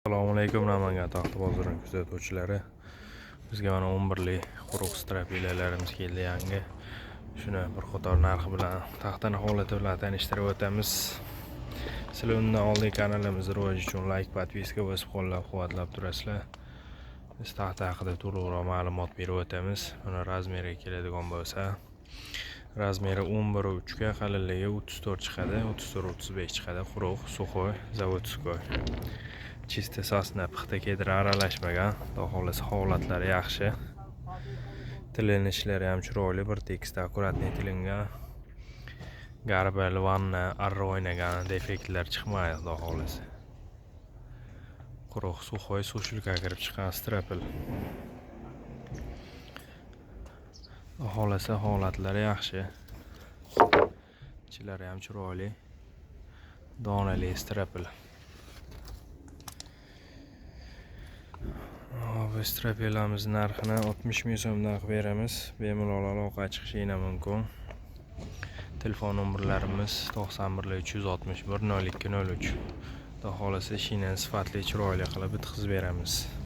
Assalomu alaykum, Namangan taxta bozorini kuzatuvchilari. Bizga mana 11lik quruq strapilalarimiz keldi yangi. Shuni bir qator narxi bilan, taxtani holati bilan tanishtirib o'tamiz. Sizlar undan oldin kanalimiz rivoji uchun layk, подписка bosib qo'llab-quvvatlab turasizlar. Biz taxta haqida to'liqroq ma'lumot berib o'tamiz. Mana, размер iga keladigan bo'lsa, размер i 11,3 ga, qalinligi 34 chiqadi, 34-35 chiqadi. Quruq, сухой, заводской. Чисто сосна, pixta, кедр aralashmagan. Xudo xohlasa, holatlari yaxshi. Tilinishlari ham chiroyli, bir tekisda, аккуратный tilingan. Горбыль, vanna, arra o'ynagan defektlar chiqmaydi, xudo xohlasa. Quruq, сухой, сушилка kirib chiqqan стропил. Xudo xohlasa, holatlari yaxshi. Ichilari ham chiroyli. Donali стропил. Hop, стропил amiz narxini 60 ming so'mdan qilib beramiz. Bemalol aloqa chiqishinglar mumkin. Telefon nomerlarimiz 91 361 02 03. Xudo xohlasa, ishingni sifatli, chiroyli qilib bitkazib beramiz.